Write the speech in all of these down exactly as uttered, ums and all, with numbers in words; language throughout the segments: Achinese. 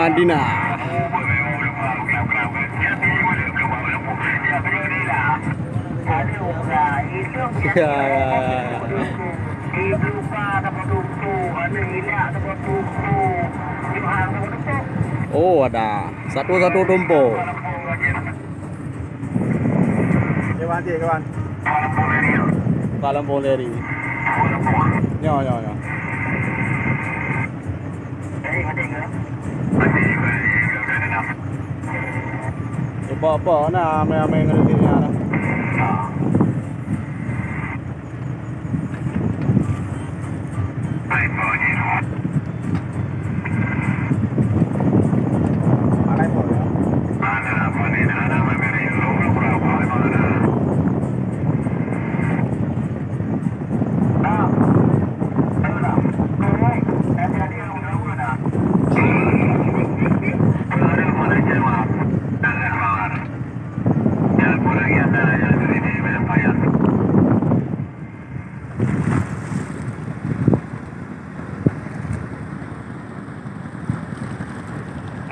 Madinah. Ya, ya, ya, ya. Oh, ada. Satu-satu tumpuk. Kawan, cik, kawan. Buka lampôh dari. Nyoe, nyoe, nyoe. Cuba apa na amai-amai ngeretik nyan na.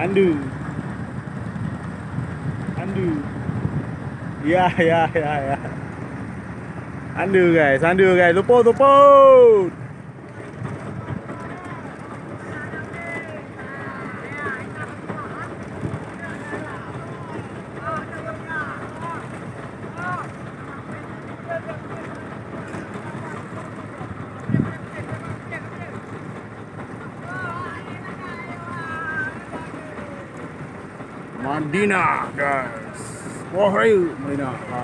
Andu. Andu. Ya, ya, ya, ya. Andu, guys, andu, guys. Tupot, tupot. Madinah, guys. Wah, ayo, Madinah. Ha.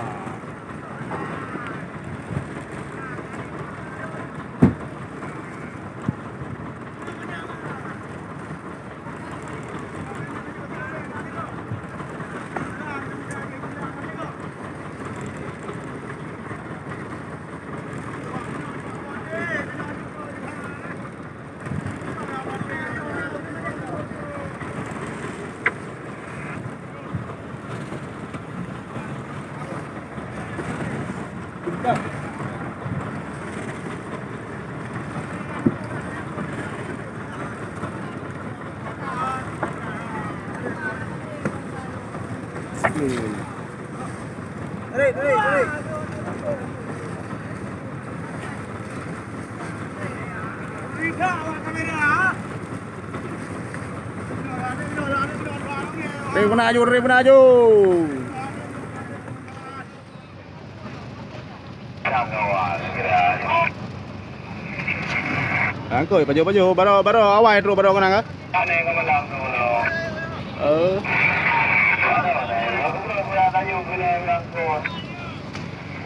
Rih beuna aju, rih beuna aju. Angkoi, pajoh-pajoh, baroe, baroe awai trok baroe keunan ka? Eh.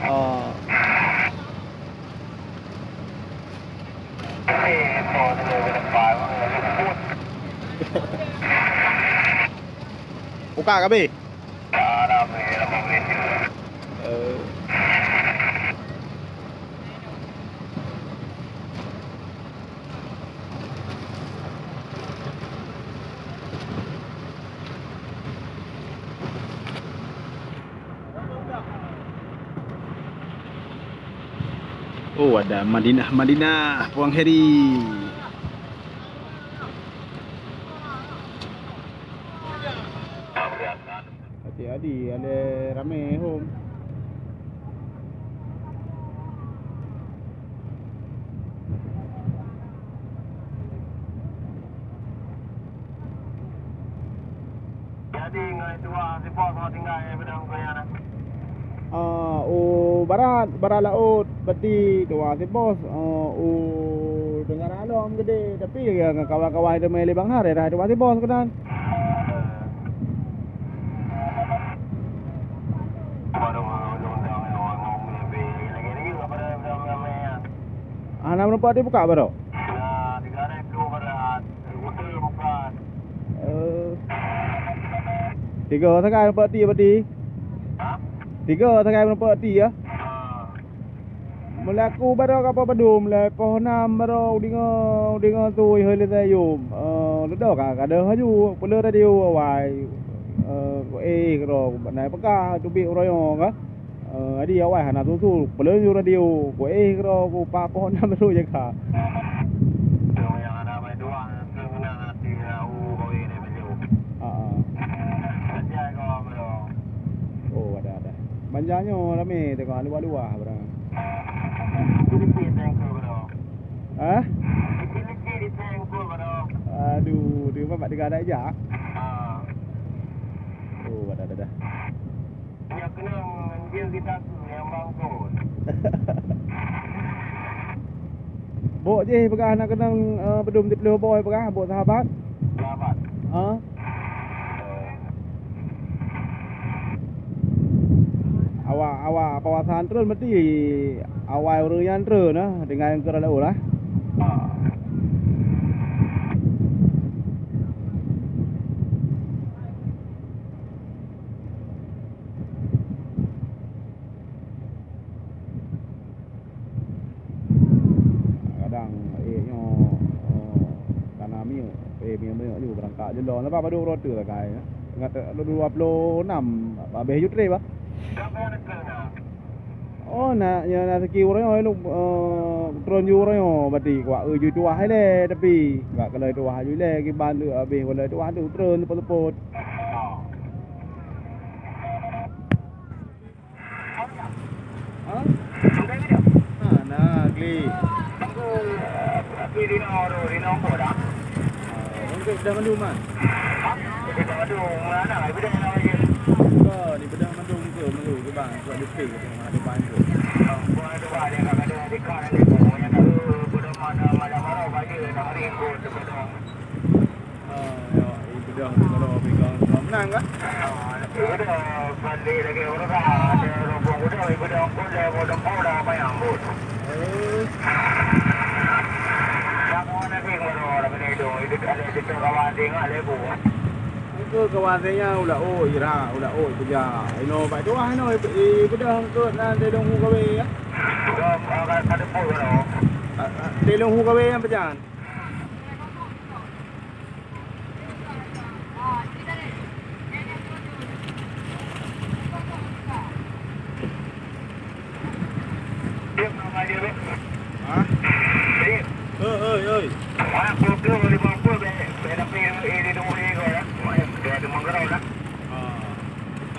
Oh. Buka kabeh. Eh. Oh, ada Madinah, Madinah, Puang Heri. Adik-adik, ada ramai hom. Jadi, ngon dua sipok sama tinggai, eh, pedang kaya dah. Ah, u barat, barat laôt, Peuti, dua sipok, ah, u Tenggara Alom keudeh, tapi ngon kawan-kawan teumé lé Bang Har, daerah dua sipok keunan. Hana meureumpok dibuka baroe? Eh. Tiga sagai meureumpok ti, berarti? Tiga sagai meureumpok ti, ya? Meulaku baroe ka padum lé, poh nam baroe u deungoe, u deungoe su hai lé sayum. Eh, leudok ka, ka deuh laju, peuleueh radio awai. Eh, ku éh keudroe, ku na peugah teubiet uroe nyoe ka. Eh, jadi awai hana su-su, peuleueh laju radio, ku éh keudroe, ku pat poh nam baroe jaga. Nyang hana bai dua, keu meunan hati lau gawe deh bajeu. Janyoe ramé teuka luwah-luwah barang. Hah? Aduh, di bak tiga ada jak. Oh, ada, ada, ada. Nyoe keunong jeuet geutantu nyang bangkot. Bok jih peugah na keunong, eh, beudum siplôh boh peugah, bok sahabat. Sahabat. Ha? Awak, awak kawasan treun meuti awai ureueng nyan treun, eh, dengan keu laôt lah. Kadang, eh, nyoe, eh, kana miyueb, eh, miyueb-miyueb ju beurangkat jeulong. Lepas padub uroe teuk sagai, eh. Ingat, eh, dua puluh enam, habéh ju trép, bah. Oh, na, nyoe na siki uroe nyoe, eh, tron ju uroe nyoe, berarti kuat, eh, ju tuah ilèe, tapi kuat kalau tuah ju ilèe, kiban tu habéh kalau tuah tu tron seupôt-seupôt. Ha? Ha, na, Gli. Engkau sudah mandum, Man? Bukan, dibedah mandum ke, mandum ke, bang, buat lipstick ke, mana depan tu. Ah, ya, ibeudôh tu kalau pegang, kalau menang kah? Eh. Itu kawan saya nyan, ulah oi, ira, ulah oi, kerja. Ino, baik doa, ino, ibeudôh tu, nan, teuh lôn hu kawé, ya. Teuh lôn hu kawé, ya, pejan. Ha? Oi, oi, oi. Ah.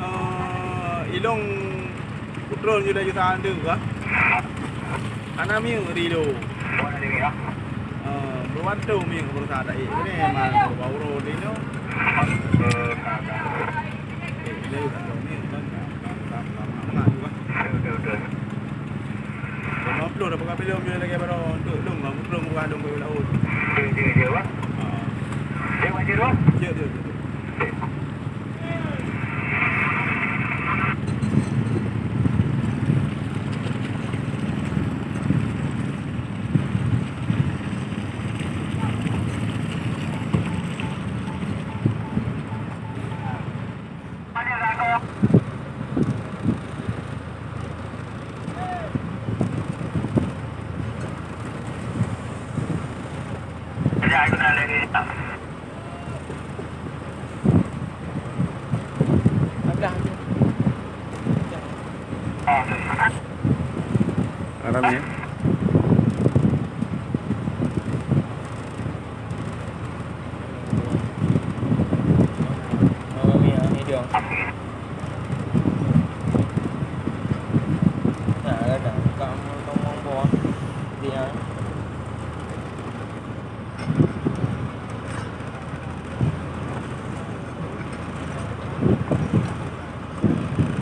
Eh, ilong Kutron ju laju sande ka. Hana miyueb ri lo. Oh, hana miyueb, ya? Eh, beuwanto miyueb beureusa taék. Ini memang bau ro di lo. Eh, ini tak tahu miyueb kan. Lama juga. Betul, betul. Lima puluh dah pegang belum, dia lagi baru untuk dong lah, mutlong bukan dong ke laut. Dia, dia, dia, Wak. Ha. Dia, Wak, dia, Wak. Dia, dia, dia. Ramai, ya?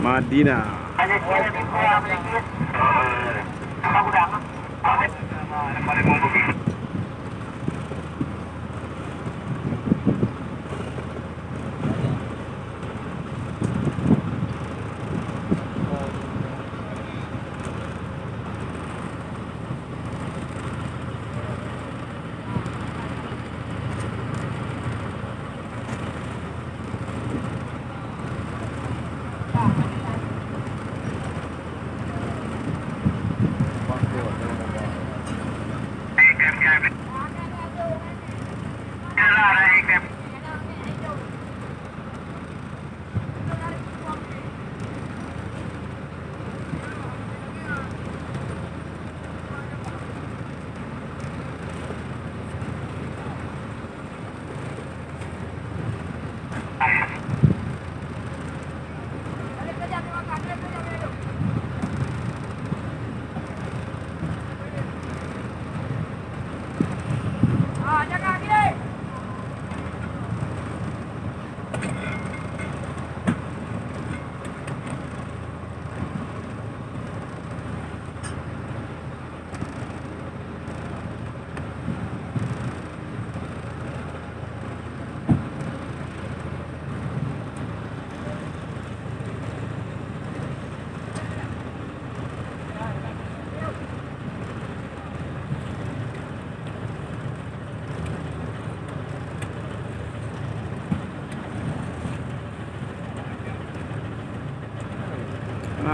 Madinah.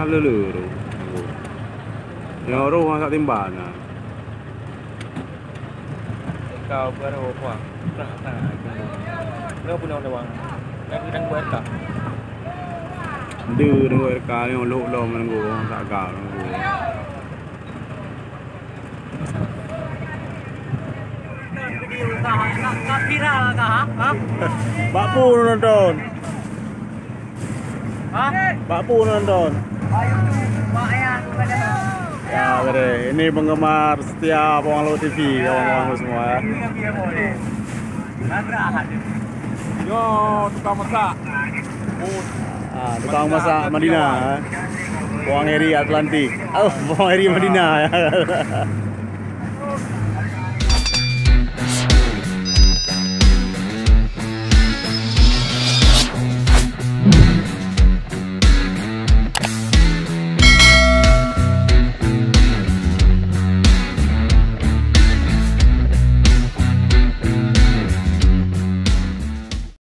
Lele tu. Yang roh masak timba na. Kau baru apa? Nah, nah, itu. Nggak punya orang. Yang kita buat kah? Dia dengan R K ni lok lom nunggu, tak agak nunggu. Bak peue nonton? Bak peue nonton? Ya, ini penggemar setia Bawang Laut T V, kawan-kawan semua, ya. Yo, tukang masak. Ah, tukang masak Madinah, eh. Bawang Heri Atlantik. Oh, Bawang Heri Madinah, ya.